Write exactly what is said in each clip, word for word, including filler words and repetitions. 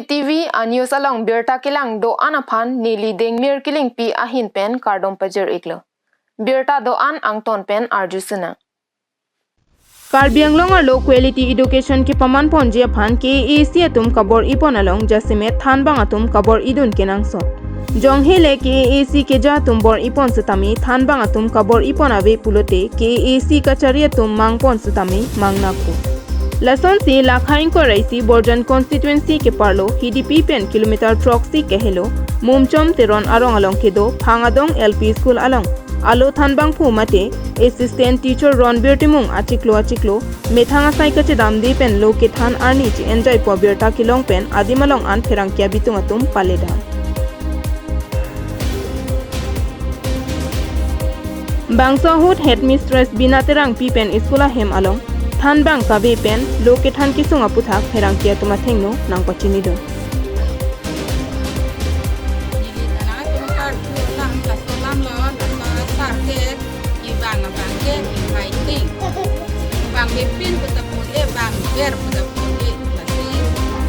T V a news along birta kelang do-an aphan neli Dengmir Killingpi ahin pen kardom pajir-iklo. Birta do-an angton pen arju sinang. Karbi Anglong arlo quality education kepaman ponji aphan K A A C atum kabor-ipon along jasemet thanbang atum kabor-idun kenangsot. Jonghe le K A A C keja atum bor-ipon setame thanbang atum kabor-ipon ave pulote K A A C kachari atum mangpon setame mangnakpo. Lasonsi lakha ingkoi ra isi Borjan constituency keparlo Hidipi pen kilometer throksi kehelo Mumchom Teron arong along kedo Phangadong L P school along alo thanbangphu mate assistant teacher Ronbir Timung achiklo achiklo methang asai kachedamde pen lo kethan arni che-enjaipo birta kelong pen adim along an pherangke abitung atum paledam. Bangso ahut headmistress Bina Terangpi pen school ahem along thanbang kave pen lo kethan kesung aputhak pherangke atum athengno nangpachinidun. Neli thanai tum kartu lang laso alam lo, laso asar ke, kevang abang ke, inviting. Vangvepin puta pule, vangver puta pule. Lasi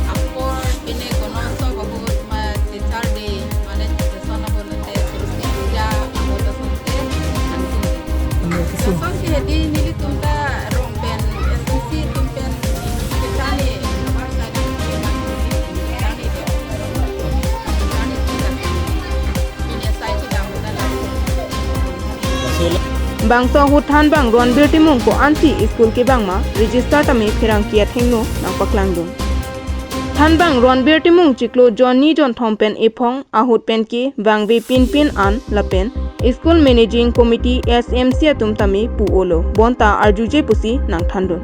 apor pine kono so bahut ma teacher day, mane teacher so na bol te, Saraswati puja, apor ta so te, nangtum. Lason ke hedi nelitum ta rong pen, S N C tum pen, kita ni, apa sa ni, kita ni, kita ni, kita ni, kita ni, sai kita, kita ni. Bangso ahut thanbang Ronbir Timung ko ansi school kevang ma register tame pherangke athengno nangpaklangdun. Thanbang Ronbir Timung chiklo jon ni jon thom pen ephong ahut pen kevangve pinpin an lapen school managing committee S M C atum tame pu-olo bonta arjuje pusi nangthandun.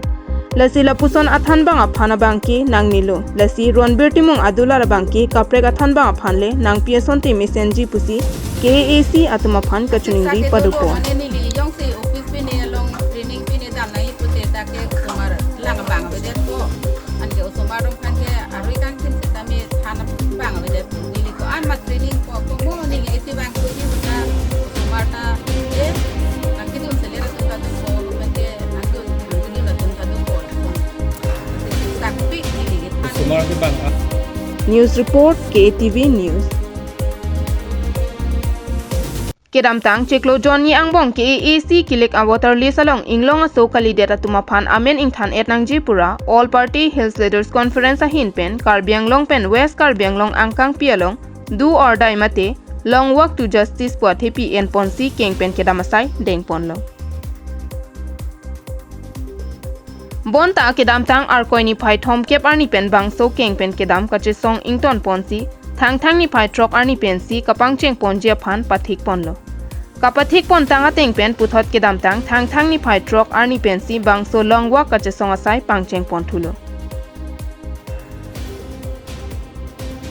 Lasi lapuson athanbang aphan abang ke nangnelo. Lasi Ronbir Timung adular abang ke kaprek athanbang aphan le nangpi asonte mesenji pusi K A A C atum aphan kachiningri padopon. Mane neli jongsi office pine along training pine damnang ipute ta ke osomar lang abang avedet po. Anke osomar atum aphan ke arui kangthin setame thanbang avedet po. Neli ko-an ma training po, komo neli isi bang ko ni ta osomar ta, eh, nangkedun selir atum ta dopo, komat ke nangdun, nangkedun atum ta dopo. Sakpi neli ke than. Osomar ke bang, ah. News report, K A T V News. Kedamtang chiklo jon ni angbong K A A C kilik a voter list along inglong aso kalidet atum aphan amen ingthan-et nangji pura All Party Hills Leaders Conference ahin pen Karbi Anglong pen West Karbi Anglong angkangpi along do or die mate long walk to justice pu athepi enponsi keng pen kedam asai dengponlo. Bonta kedamtang Arkoi niphai thomkep arni pen bangso keng pen kedam kachesong ingtonponsi Thangthang niphai throk arni pensi kapangchengponji aphan pathikponlo. Kapathikpontang ateng pen puthot kedamtang Thangthang niphai throk arni pensi bangso long walk kachesong asai pangchengponthulo.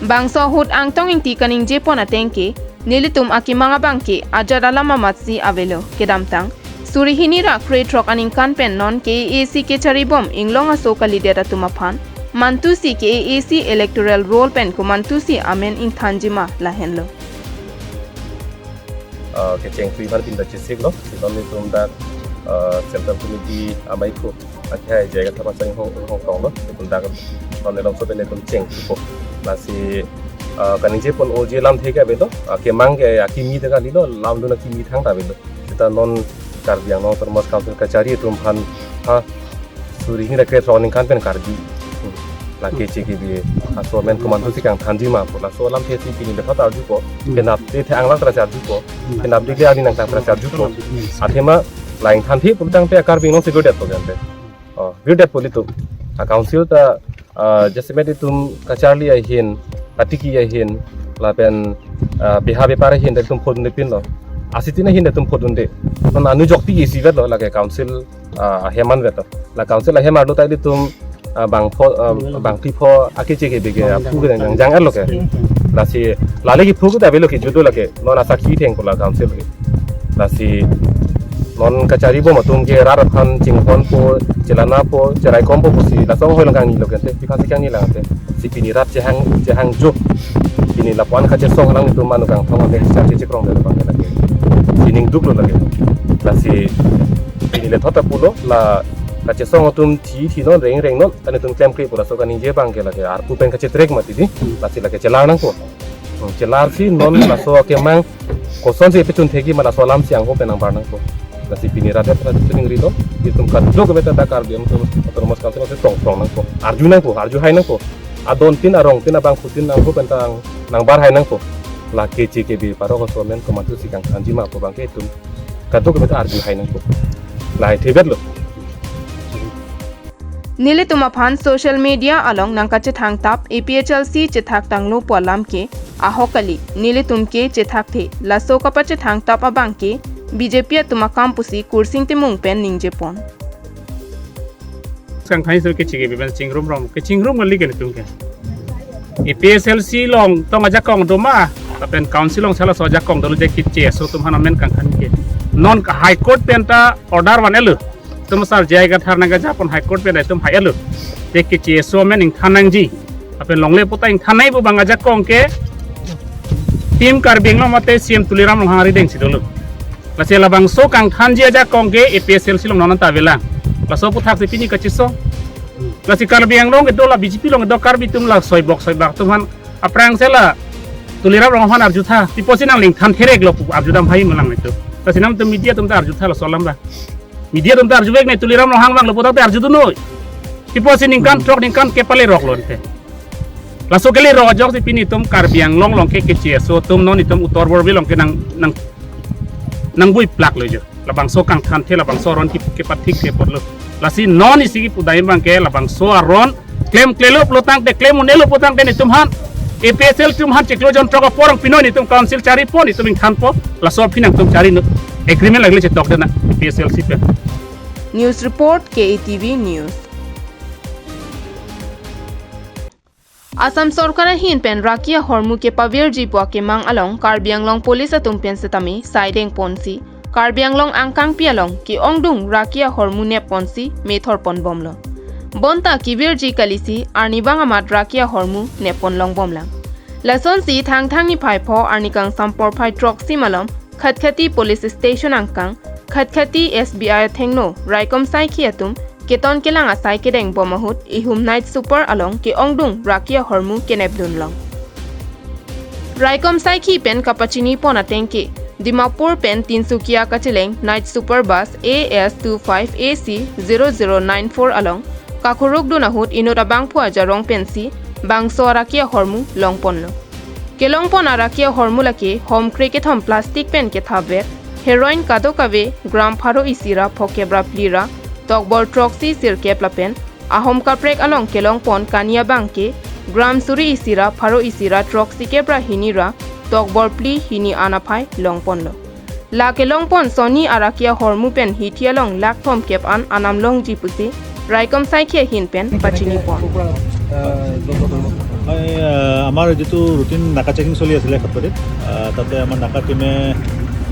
Bangso ahut Angtong Ingti kaningjepon ateng ke, nelitum akemang abang ke ajat alam amatsi avelo. Kedamtang suri hini ra krethrok aningkan pen non K A A C kecharibom inglong aso kalidet atum aphan mantusi K A A C electoral roll pen komantusi amen ingthanjima lahenlo. Ah, kechengtui aphan pinta chesiklo, si non nelitum dak, ah, Central Committee amei ko, akhai jai ka thapa sang hong, hong tong lo, nelitum dak non nelong so pen nelitum chengthupo. Lasi, ah, kaningje pon oji lamthe ke avelo, ah, kemang ke akimi de kalilo, lamdun akimi thangta avelo. Seta non Karbi Anglong Autonomous Council kachari atum aphan, ha, suri hini ra krethrok aningkan pen Karbi. Hmm. Lake cheke bi aso amen komantusi kangthanjima pu laso alamthe si pini lethot arjupo. Hmm. Penap te the anglang tara si arjupo. Hmm. Penap dikle ani nangtang tara si arjupo. Hmm. Athema la ingthanthe pulotangte Karbi Anglong si godet po gente. Oh, godet po ilitum. A council ta, ah, jasemet itum kacharli ahin, katiki ahin, lapen, ah, beha bepar ahin ta itum phodunde pinlo. Asitin ahin ta itum phodunde. Non anu jokpi isi vetlo lake council, ah, ahem an vetlo. La council ahem arlo ta ilitum, ah, bangpho, ah, bangphli pho akeche ke bege, ah, phu ke jang, jang erlo ke. Lasi lale kephu ke ta avelo ke judo lake. Non asakhi thengpo la council ke. Lasi non kacharibom atum ke rat aphan chinghonpo, chelanapo, cheraikompo pusi laso ahoi lang kangnilo kente, pi aphansi kangni lang te. Si pini rat chehang, chehangjo. Pini lapu-an kachesong lang itum manu kangthong amek char chechekrong de bang lake. Si ning duklo lake. Lasi pini lethot ta pulo la Kachesong atum thi thi non, reng reng non, ta netum klemkle pu laso kaningje abang ke lake arpu pen kachetrek mati di, lasi lake chelar nangpo. Hmm, chelarsi non laso akemang kosonsi epechun thekji ma laso alamsi angho pen nangbar nangpo. Lasi pini rat rat rat chuningri lo, itum kadokave ta dak Karbi Anglong Autonomous Council lasi tong tong nangpo. Arju nangpo, arju hai nangpo. Adon tin arong tin abangphu tin angho pen ta nangbar hai nangpo. La keche kebe parok aso amen komathusi kangthanji ma pu abang ke itum kadokave ta arju hai nangpo. Lahai thebet lo. Nelitum aphan social media along nangkachethangtap A P H L C chethak tanglo pu alam ke ahok kali, nelitum ke chethakthe, laso kapachethangtap abang ke B J P atum akam pusi Kursing Timung pen ningjepon. Kangthai so keche kebe pen chingrum rong, kechingrum kali ke netum ke. A P H L C along tong ajakong do ma, lapen council along sala so ajakong dolo je keche aso atum aphan amen kangthan ke. Non ka High Court pen ta order van-etlo. Itum asar J I Kathar nangkejapon High Court pen itum hai-etlo. Je keche aso amen ingthan nangji. Lapen longle puta ingthan nai pu abang ajakong ke Team Karbi Anglong mate C E M Tuliram Ronghang arideng si dolo. Lasi labangso kangthanji ajakong ke A P H L C along non anta avelang. Laso aputhak si pini kachesong. Lasi Karbi Anglong kedo la B J P along kedo Karbi atum la soibok soibak atum aphan aphrang si la Tuliram Ronghang aphan arjutha. Pi apotsi nangli ingthan therek lo pu arjudam hai ma lang itum. Lasi nangtum media atum ta arjutha laso alam abang. Media atum ta arjuvek ne Tuliram Ronghang abang lo puthak te arjudun noi. Pi apotsi ningkan throk ningkan kep le rok lo ante. Laso kele rok ajoksi pini itum Karbi Anglong along ke keche aso atum non itum Uttar Borbil along ke nang nang nangbuiplak lo jo. Labangso kangthanthe, labangso aron ke kepathik ke apotlo. Lasi non isi kipudai abang ke labangso aron klemklelo pulo tangte, klem un-elo pulo tangte netum aphan A P H L C atum aphan chiklo jon throk apor ang pinoi netum council charipon, netum ingthanpo, laso aphi nangtum chari no. Agreement lagile chetok dena A P H L C pen. News report, K A T V News. Assam Sorkar ahin pen raki ahormu kepavirji pu akemang along Karbi Anglong Police atum pen setame saideng ponsi Karbi Anglong angkangpi along ke-ongdung raki ahormu nep ponsi methor pon bomlo. Bonta kevirji kalisi arnivang amat raki ahormu nep pon long bomlang. Lasonsi Thangthang niphai pho arni kangsam porphai throksi malom Khatkhati Police Station angkang, Khatkhati S B I athengno raikom saikhi atum keton kelang asai kedeng bom ahut ihum night super along ke-ongdung raki ahormu kenepdun long. Raikom saikhi pen kapachini pon ateng ke Dimapur pen Tinsukia kacheleng night super bus A S two five A C zero zero nine four along kakhurukdun ahut inut abangphu ajarong pensi bangso araki ahormu long ponlo. Kelong pon araki ahormu lake homkre kethom plastic pen kethapvet, heroin kadokave gram pharo isi ra phokep ra phli ra, tokbor throksi sirkep lapen ahom kaprek along kelong pon kania abang ke gram suri isi ra pharo isi ra throksi kep ra hini ra, tokbor phli hini an aphai long ponlo. La kelong pon sonni araki ahormu pen hithi along lakh thomkep an anam longji pusi raikom saikhi ahin pen pachini pon. হয়, আহ, আমাৰ যিটো ৰুটিন নাকা চেকিং চলি আছিলে খাটপাটিত, আহ, তাতে আমাৰ নাকা টিমে,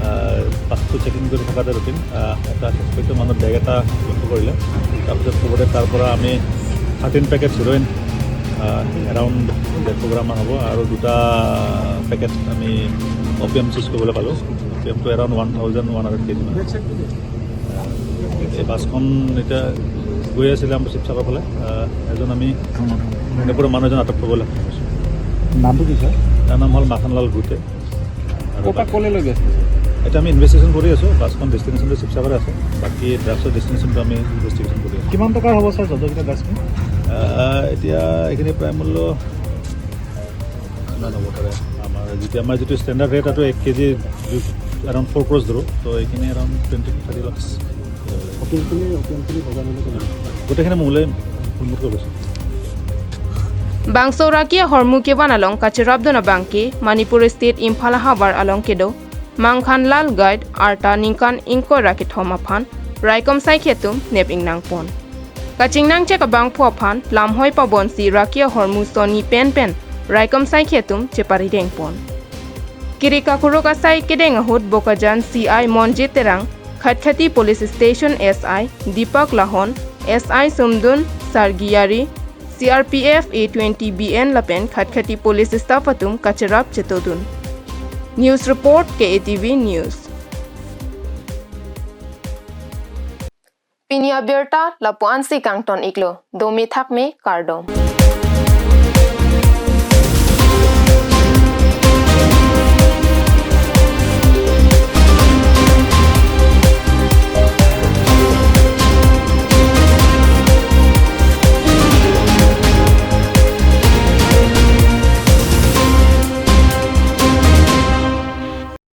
আহ, পাছটো চেকিং কৰি থকাতে ৰুটিন, আহ, এটা ছাছপেক্টেড মানুহৰ বেগ এটা লক্ষ্য কৰিলে। তাৰপিছত চবতে তাৰ পৰা আমি থাৰ্টিন পেকেট হিৰইন, আহ, এৰাউণ্ড ডেৰশ গ্ৰামমান হ'ব আৰু দুটা পেকেট আমি অপিয়াম চিজ কৰিবলৈ পালোঁ। অপিয়ামটো around one thousand one hundred KG মান। এই বাছখন এতিয়া গৈ আছিলে আমাৰ শিৱসাগৰ ফালে। আহ, এজন আমি এনেকুৱা মানুহ এজন আটক কৰিবলৈ সক্ষম হৈছোঁ। নামটো কি, ছাৰ? তাৰ নাম হ'ল মাখনলাল গুটে। আৰু ক'ৰ পৰা বাকী ক'লৈ লৈ গৈ আছিলে? এতিয়া আমি ইনভেষ্টিগেশ্যন কৰি আছোঁ। বাছখন ডেষ্টিনেশ্যনটো শিৱসাগৰে আছে, বাকী ড্ৰাগছৰ ডেষ্টিনেশ্যনটো আমি ইনভেষ্টিগেশ্যন কৰি আছোঁ। কিমান টকাৰ হ'ব, ছাৰ, জব্দ কৰা ড্ৰাগছখিনি? আহ, এতিয়া এইখিনি প্ৰায় মূল্য কিমান হ'ব পাৰে? আমাৰ যিটো, আমাৰ যিটো ষ্টেণ্ডাৰ্ড ৰেট, এইটো এক কেজি এৰাউণ্ড ফ'ৰ ক্ৰ'ৰ্ছ ধৰোঁ, তো এইখিনি around twenty two thirty lakhs. অপিয়ামখিনি, অপিয়ামখিনি বজাৰ মূল্য কিমান? গোটেইখিনি মই ওলাই সন্মুখ কৰিছোঁ। Bangso raki ahormu kevan along kacherapdun abang ke Manipur State Imphal ahavar along kedo Mangkhanlal Guide arta ningkan ingkoi ra kethom aphan raikom saikhi atum nep ingnang pon. Kachingnangchek abangphu aphan lamhoi pabonsi raki ahormu sonni pen pen raikom saikhi atum cheparideng pon. Kiri kakhuruk asai kedeng ahut Bokajan C I Monjit Terang, Khatkhati Police Station S I Deepak Lahon, S I Sumdun Sargiyari, C R P F A twenty B N lapen Khatkhati Police staff atum kacherap chetodun. News report, K A T V News. Pini abirta lapu-ansi kangton iklo. Dome thakme, kardom.